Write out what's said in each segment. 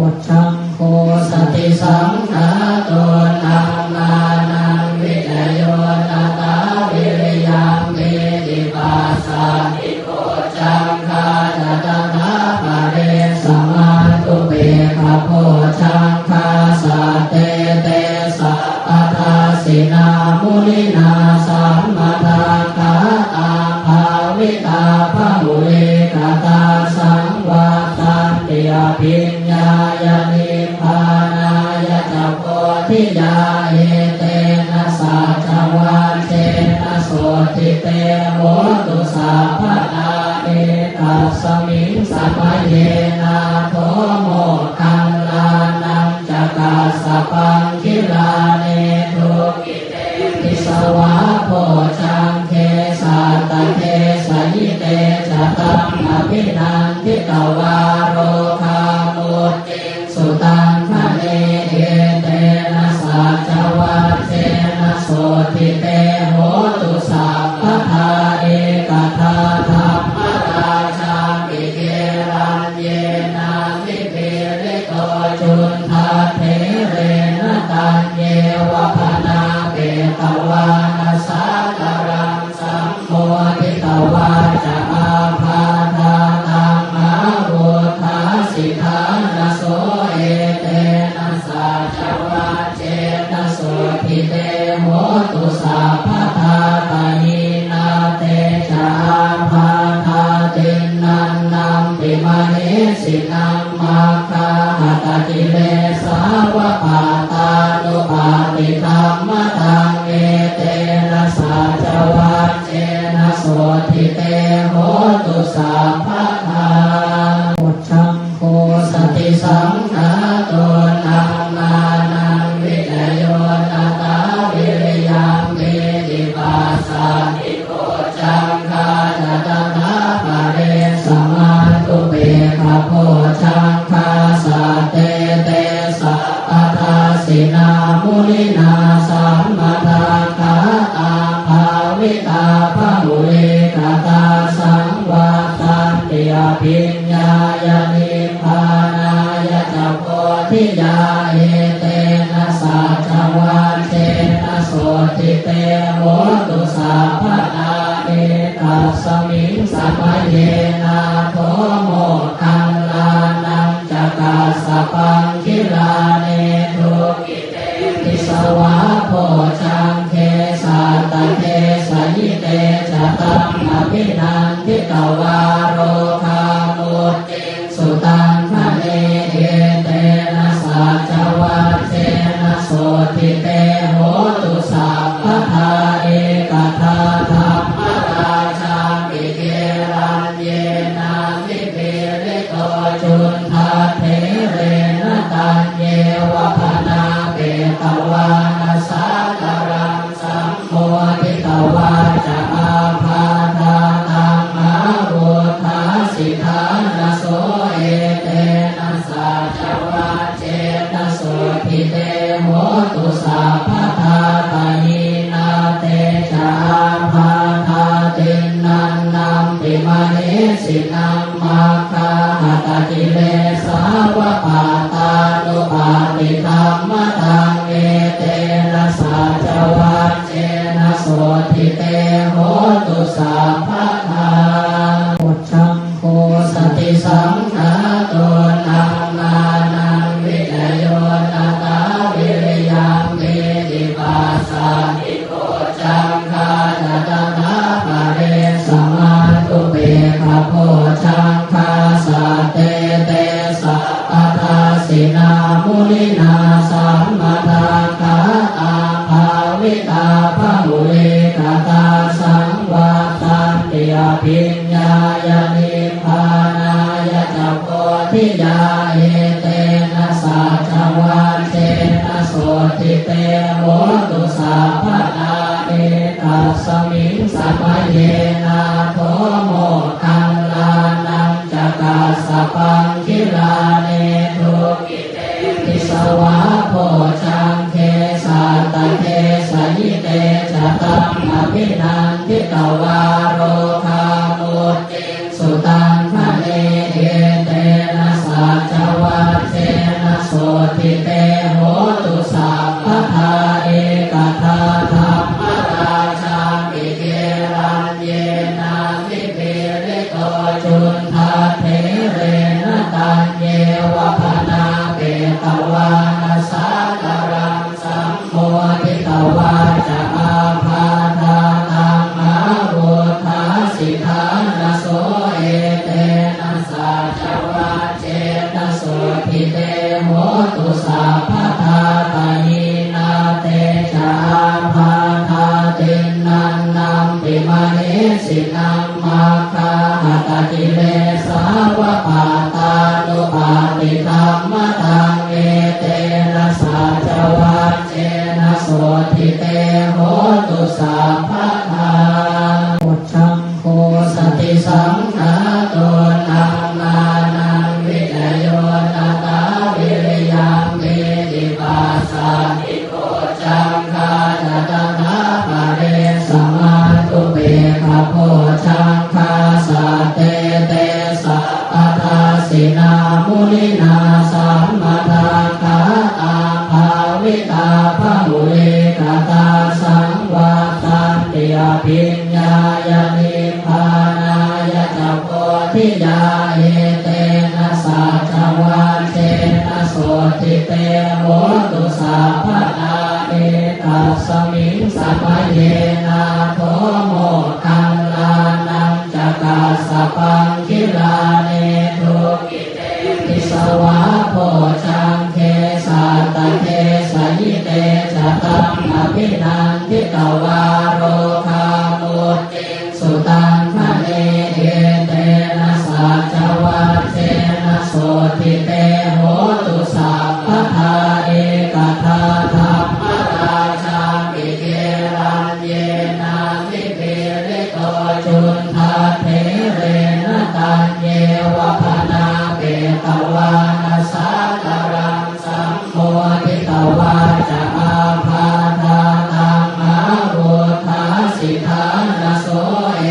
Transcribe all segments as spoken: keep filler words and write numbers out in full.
Bojjhaṅgo satisaṅkhāto dhammānaṃ vicayo tathā viriyampīti passaddhi bojjhaṅgā ca tathāpare samādhupekkhabojjhaṅgā sattete sabbadassinā muninā sammadakkhātā bhāvitā bahulīkatā saṃvattanti abhiññāya nibbānāya ca bodhiyā. Etena saccavajjena sotthi te hotu sabbadā. Ekasmiṃ samaye nātho moggallānañca kassapaṃ gilāne dukkhite disvā bojjhaṅge satta desayi. Te ca taṃ abhinanditvā rogā mucciṃsu taṅkhaṇe. Etena saccavajjena sotthi te hotu sabbadā. Ekadā dhammarājāpi gelaññenābhipīḷito cundattherena taññeva bhaṇāpetvāna sādaraṃ sammoditvā ca ābādhā tamhāvuṭṭhāsi ṭhānaso. Etena saccavajjena sotthi te hotu sabbadā. Pahīnā te ca ābādhā tiṇṇannampi mahesinaṃ maggāhatakilesāva pattānuppattidhammataṃ. Etena saccavajjena sotthi te hotu sabbadā. Bojjhaṅgo satisaṅkhāto dhammānaṃ vicayo tathā viriyampīti passaddhi bojjhaṅgā ca tathāpare samādhupekkhabojjhaṅgā sattete sabbadassinā muninā sammadakkhātā bhāvitā bahulīkatā saṃvattanti abhiññāya nibbānāya ca bodhiyā. Etena saccavajjena sotthi te hotu sabbadā. Ekasmiṃ samaye nātho moggallānañca kassapaṃ gilāne dukkhite disvā bojjhaṅge satta desayi. Te ca taṃ abhinanditvā rogā mucciṃsu taṅkhaṇe. Etena saccavajjena sotthi te hotu sabbadā. Ekadā dhammarājāpi gelaññenābhipīḷito cundattherena taññeva bhaṇāpetvāna sādaraṃ sammoditvā ca ābādhā tamhāvuṭṭhāsi ṭhānaso. Etena saccavajjena sotthi te hotu sabbadā. Pahīnā te ca ābādhā tiṇṇannampi mahesinaṃ maggāhatakilesāva pattānuppattidhammataṃ. Etena saccavajjena sotthi te hotu sabbadā. Bojjhaṅgo satisaṅkhāto dhammānaṃ vicayo tathā viriyampīti passaddhi bojjhaṅgā ca tathāpare samādhupekkhabojjhaṅgā sattete sabbadassinā muninā sammadakkhātā bhāvitā bahulīkatā saṃvattanti abhiññāya nibbānāya ca bodhiyā. Etena saccavajjena sotthi te hotu sabbadā. Ekasmiṃ samaye nātho moggallānañca kassapaṃ gilāne dukkhite disvā bojjhaṅge satta desayi. Te ca taṃ abhinanditvā rogā mucciṃsu taṅkhaṇe. Etena saccava sotthi te hotu sabbadā. Ekadā dhammarājāpi gelaññenābhi pīḷito cundattherena taññeva bhaṇāpetvāna sādaraṃ sammoditvā ca ābādhā taṃ āvuṭṭhāsi ṭhānaso. Etena saccavajjena sotthi te hotu sabbadā. Pahīnā te ca ābādhā tiṇṇannampi mahesinaṃ maggāhatakilesāva pattānuppattidhammataṃ. Etena saccavajjena sotthi te hotu sabbadā. Bojjhaṅgo satisaṅkhāto dhammānaṃ vicayo tathā vīriyampīti passaddhi bojjhaṅgā ca tathāpare samādhupekkhabojjhaṅgā sattete sabbadassinā muninā sammadakkhātā bhāvitā bahulīkatā saṃvattanti abhiññāya nibbānāya ca bodhiyā. Etena saccavajjena sotthi te hotu sabbadā. Ekasmiṃ samaye nātho moggallānañca kassapaṃ gilāne dukkhite disvā bojjhaṅge satta desayi. Te ca taṃ abhinanditvā rogā mucciṃsu taṅkhaṇe. Etena saccavajjena sotthi te hotu sabbadā. Ekadā dhammarājāpi gelaññenābhipīḷito cundattherena taññeva bhaṇāpetvāna sādaraṃ sammoditvā ca ābādhā taṃ āvuṭṭhāsi ṭhānaso.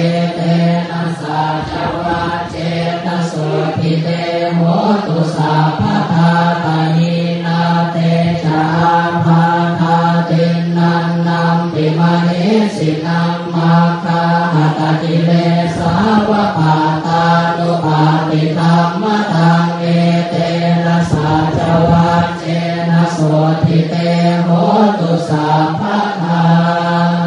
Etena saccavajjena sotthi te hotu sabbadā. Pahīnā te ca ābādhā tiṇṇannampi mahesinaṃ maggāhatakilesāva pattānuppattidhammataṃ. Etena saccavajjena sotthi te hotu sabbadā.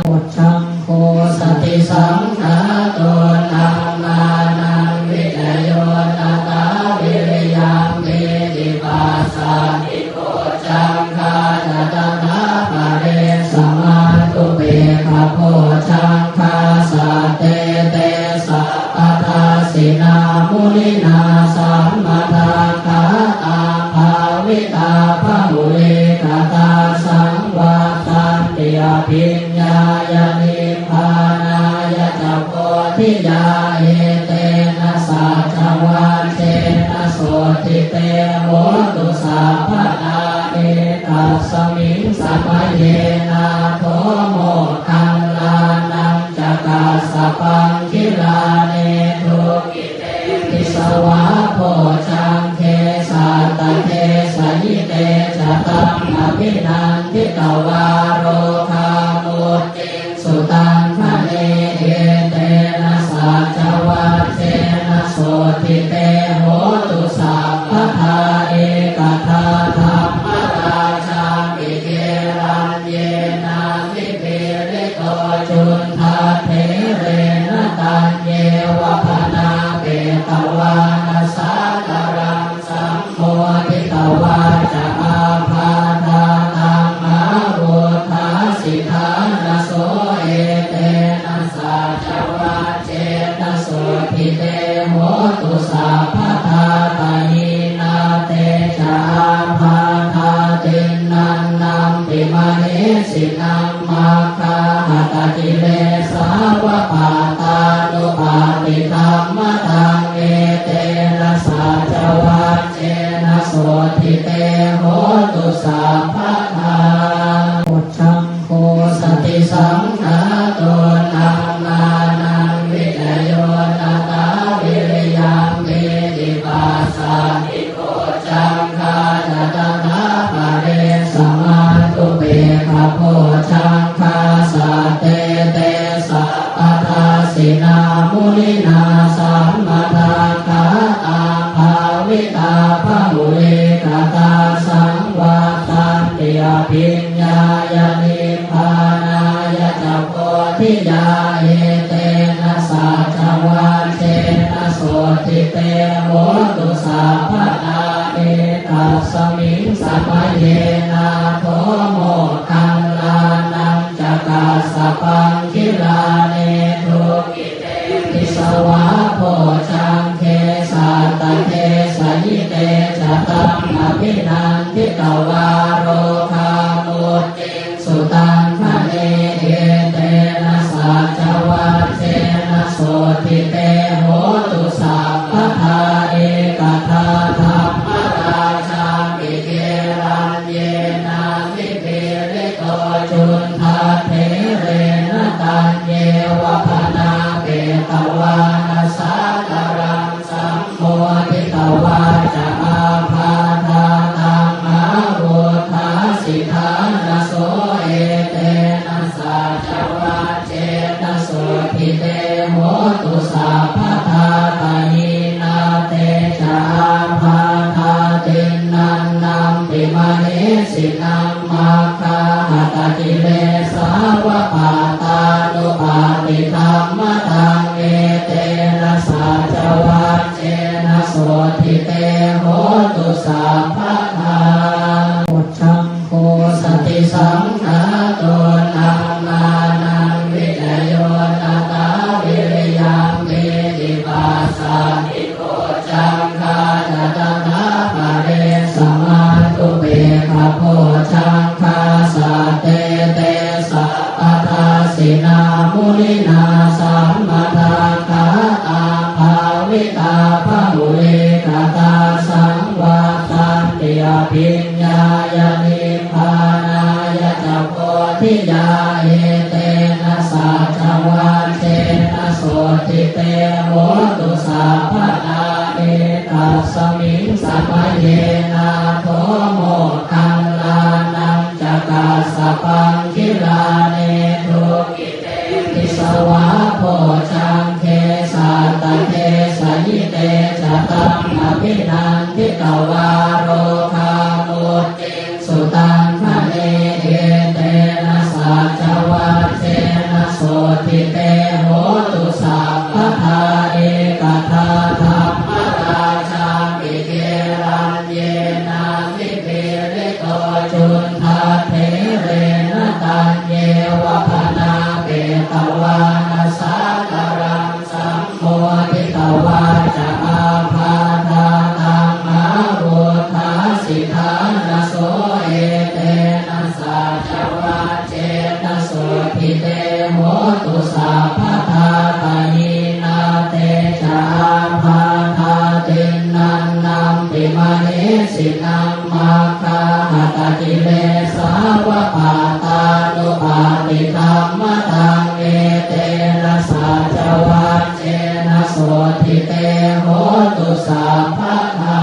Bojjhaṅgo satisaṅkhāto dhammānaṃ vicayo tathā vīriyampīti passaddhi bojjhaṅgā ca tathāpare samādhupekkhabojjhaṅgā sattete sabbadassinā muninā sammadakkhātā bhāvitā bahulīkatā saṃvattanti abhiññāya nibbānāya ca bodhiyā. Etena saccavajjena sotthi te hotu sabbadā. Ekasmiṃ samaye nātho moggallānañca kassapaṃ gilāne dukkhite disvā bojjhaṅge satta desayi. Te ca taṃ abhinanditvā rogā mucciṃsu taṅkhaṇe. Etena saccavajjena sotthi te hotu sabbadā. Ekadā dhammarājāpi gelaññenābhipīḷito cundattherena taññeva bhaṇāpetvāna sādaraṃ sammoditvā ca ābādhā taṃ āvuṭṭhāsi ṭhānaso. Etena saccavajjena sotthi te hotu sabbadā. Pahīnā te ca ābādhā tiṇṇannampi mahesinaṃ maggāhatakilesāva pattānuppattidhammataṃ. Etena saccavajjena sotthi te hotu sabbadā. Bojjhaṅgo satisaṅkhāto dhammānaṃ vicayo tathā vīriyampīti passaddhi bojjhaṅgā ca Tasmiṃ samaye nātho moggallānañca kassapaṃ gilāne dukkhi disvā bojjhaṅge satta desayi. Te ca taṃ abhinanditvā rogā mucciṃsu taṅkhaṇe. Etena saccavajjena sotthi te hotu sabbadā. Ekadā dhammarājāpi gelaññenābhipīḷito cundattherena taññeva bhaṇāpetvāna sādaraṃ sammoditvā ca ābādhā tamhā vuṭṭhāsi ṭhānaso. Etena saccavajjena sotthi te hotu sabbadā. Pahīnā te ca ābādhā tiṇṇannampi mahesinaṃ maggāhatakilesāva pattānuppattidhammataṃ. Etena saccavajjena sotthi te hotu sabbadā. Bojjhaṅgo satisaṅkhāto dhammānaṃ vicayo tathā viriyampīti passaddhi bojjhaṅgā ca tathāpare samādhupekkhabojjhaṅgā sattete sabbadassinā muninā sammadakkhātā bhāvitā bahulīkatā saṃvattanti abhiññāya nibbānāya ca bodhiyā. Etena saccavajjena sotthi te hotu sabbadā. Ekasmiṃ samaye nātho moggallānañca kassapaṃ gilāne dukkhi disvā bojjhaṅge satta desayi. Te ca taṃ abhinanditvā rogā mucciṃsu taṅkhaṇe. Etena saccavajjena sotthi te hotu sabbadā. Ekadā dhammarājāpi gelaññenābhipīḷito cundattherena taññeva bhaṇāpetvāna sādaraṃ sammoditvā ca ābādhā tamhā vuṭṭhāsi ṭhānaso. Etena saccavajjena sotthi te hotu sabbadā. Pahīnā te ca ābādhā tiṇṇannampi mahesinaṃ maggāhatakilesāva pattānuppattidhammataṃ. Etena saccavajjena sotthi te hotu sabbadā.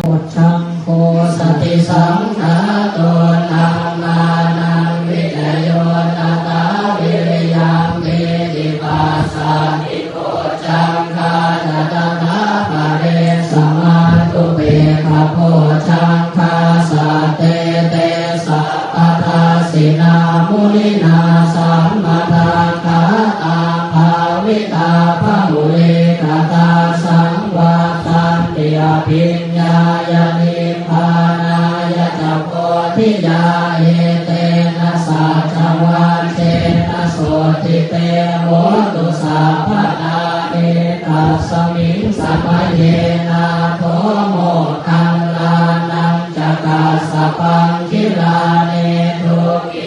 Bojjhaṅgo satisaṅkhāto dhammānaṃ vicayo tathā viriyampīti passaddhi bojjhaṅgā ca tathāpare samādhupekkhabojjhaṅgā sattete sabbadassinā muninā sammadakkhātā bhāvitā bahulīkatā saṃvattanti abhiññāya nibbānāya ca bodhiyā. Etena saccavajjena sotthi te hotu sabbadā. Ekasmiṃ samaye nātho moggallānañca kassapaṃ gilāne dukkhi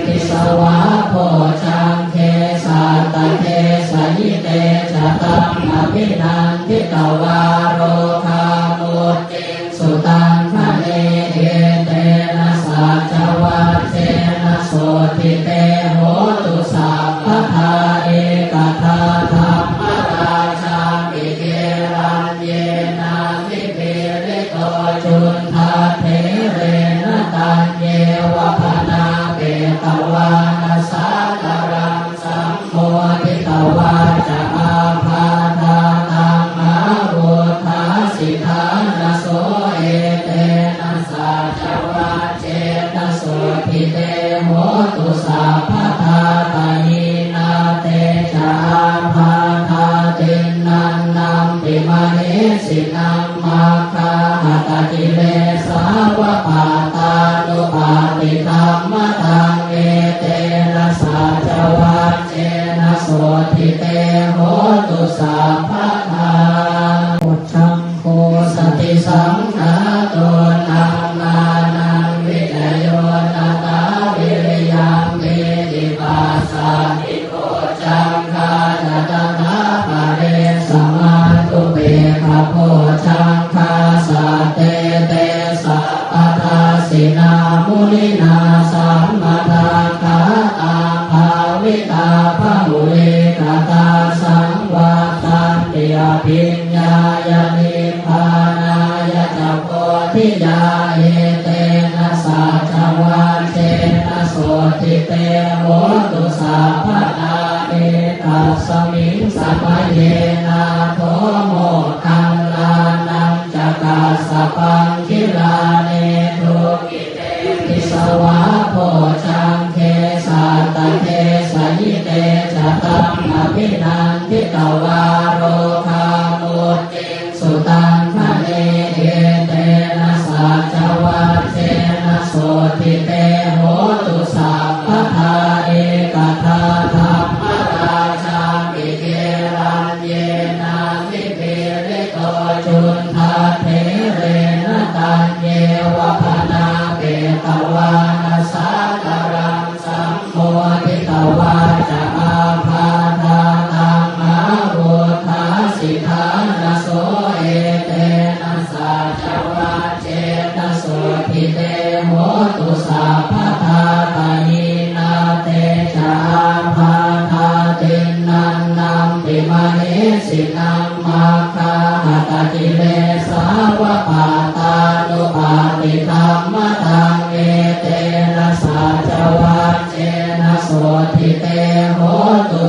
disvā bojjhaṅge satta desayi. Te ca taṃ abhinanditvā rogā mucciṃsu taṅkhaṇe. Etena saccavajjena sotthi te hotu sabbadā. Ekadā dhammarājāpi gelaññenābhipīḷito cundattherena taññeva bhaṇāpetvāna sādaraṃ sammoditvā ca ābādhā tamhā vuṭṭhāsi ṭhānaso. Etena saccavajjena sotthi te hotu sabbadā. Pahīnā te ca ābādhā tiṇṇannampi mahesinaṃ maggāhatakilesā dassinā muninā sammadakkhātā bhāvitā bahulīkatā saṃvattanti abhiññāya nibbānāya ca bodhiyā. Etena saccavajjena sotthi te hotu sabbadā. Ekasmiṃ samaye nātho moggallānañca kassapaṃ gilāne dukkhite disvā bojjhaṅge satta desayi. Te ca taṃ abhinanditvā rogā mucciṃsu taṅkhaṇe. Etena saccavajjena sotthi te hotu sabbadā. Ekadā dhammarājāpi gelaññenābhipīḷito cundattherena taññeva bhaṇāpetvāna sādaraṃ sammoditvā ca ābādhā tamāvuṭṭhāsi ṭhānaso. Etena saccavajjena sotthi te hotu sabbadā. Pahīnā te ca ābādhā tiṇṇannampi mahesinaṃ maggāhatakilesāva pattānuppattidhammataṃ. Etena saccavajjena sotthi te hotu